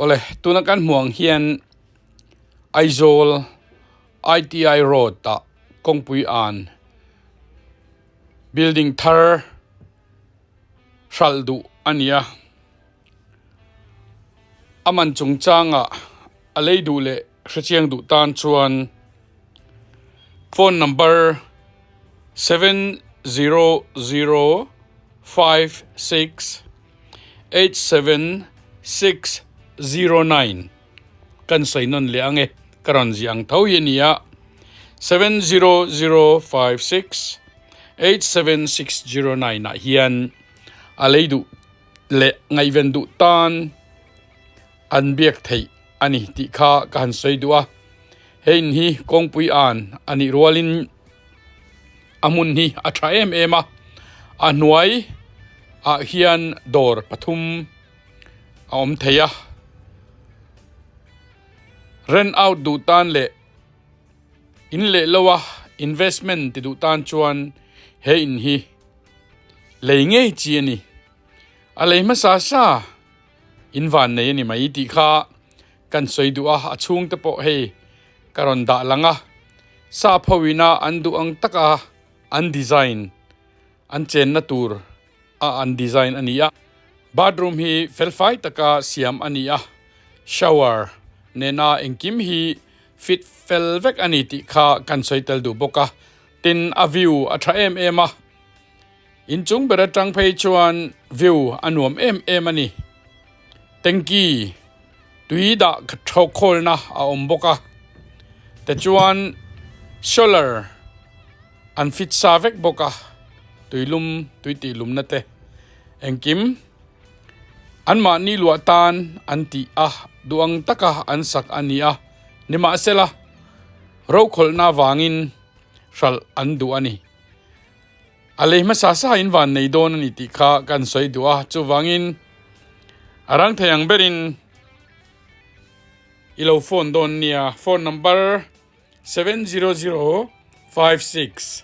Awle tuna kan hmuh ang hian Aizawl ITI road ah kawngpui an building thar hralh duh a ni a a man chungchangah a lei duh leh hrechiang duh tan chuan phone number 70056 87609 kan sawi nawn leh ang e ka rawn ziah ang tho hi a ni a 70056 87609 ah hian a lei duh leh ngaihven duh tan an biak theih a ni tih kha ka han sawi duh a hei in hi kawngpui an a nih rualin a hmun hi a tha em em a a hnuai ah hian dawr pathum a awm thei a rent out duh tan leh in leh lo a investment ti duh tan chuan he in hi lei ngei chi a ni a lei hmasa sa in van nei a ni mai tih kha kan sawi duh a a chhung te pawh hei ka rawn dah lang a sap ho ina an duh ang taka an design an chenna tur a an design a ni a bathroom hi fel fai taka siam a ni a shower nena engkim hi fit fel vek a ni tih kha kan sawi tel duh bawk a tin a view a tha em em a. Inchung ber atang phei chuan view a nuam em em a ni. Tanky tui dah tho khawlna a awm bawk a. Tichuan solar an fit sa vek bawk a, tuilum tui tih lumna te engkim anmahni luah tan an tih a duh ang taka an sak a ni a. Nimahsela rokhawlhna vangin hralh an duh a ni. A lei hmasa sa in van nei dawn a ni tih kha kan sawi duh a, chuvangin a rang thei ang berin i lo phone dawn nia, phone number 70056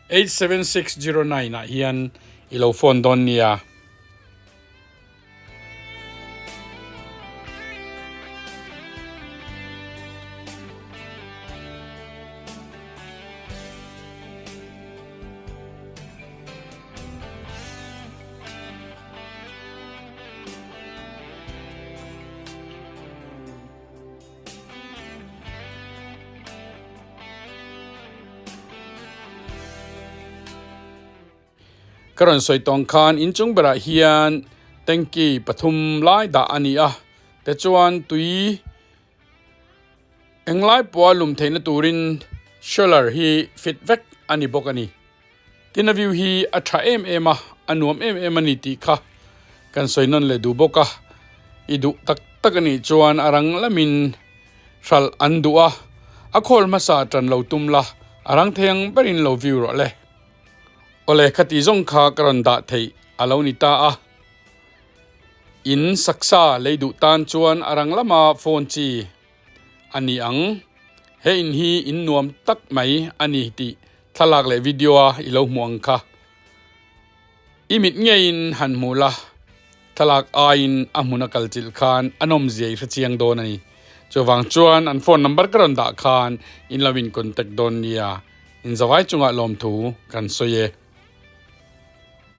87609 ah hian i lo phone dawn nia. Ka rawn sawi tawng khan inchung berah hian tanky pathum lai dah a ni a tichuan tui englai pawha lum theihna turin solar hi fit vek a ni bawk a ni. Tin a view hi a tha em em a a nuam em em a ni tih kha kan sawi nawn leh duh bawk a i duh tak tak a nih chuan a rang lamin hralh an duh a a khawl hmasa tan lo tum la a rang thei ang berin lo view rawh le. Awle khati zawng kha ka rawn dah theih a lo ni ta a, in saksa lei duh tan chuan a rang lama phone chi a ni ang. He in hi in nuam tak mai a ni tih thlalak leh video a i lo hmuh ang kha. I mit ngeiin han hmu la, thlalak aiin a hmun a kal chilh khan a nawmzia i hrechiang dawn a ni. Chuvang chuan an phone number ka rawn dah khan in lo in contact dawn nia. Inzawai chungah lawmthu kan sawi e.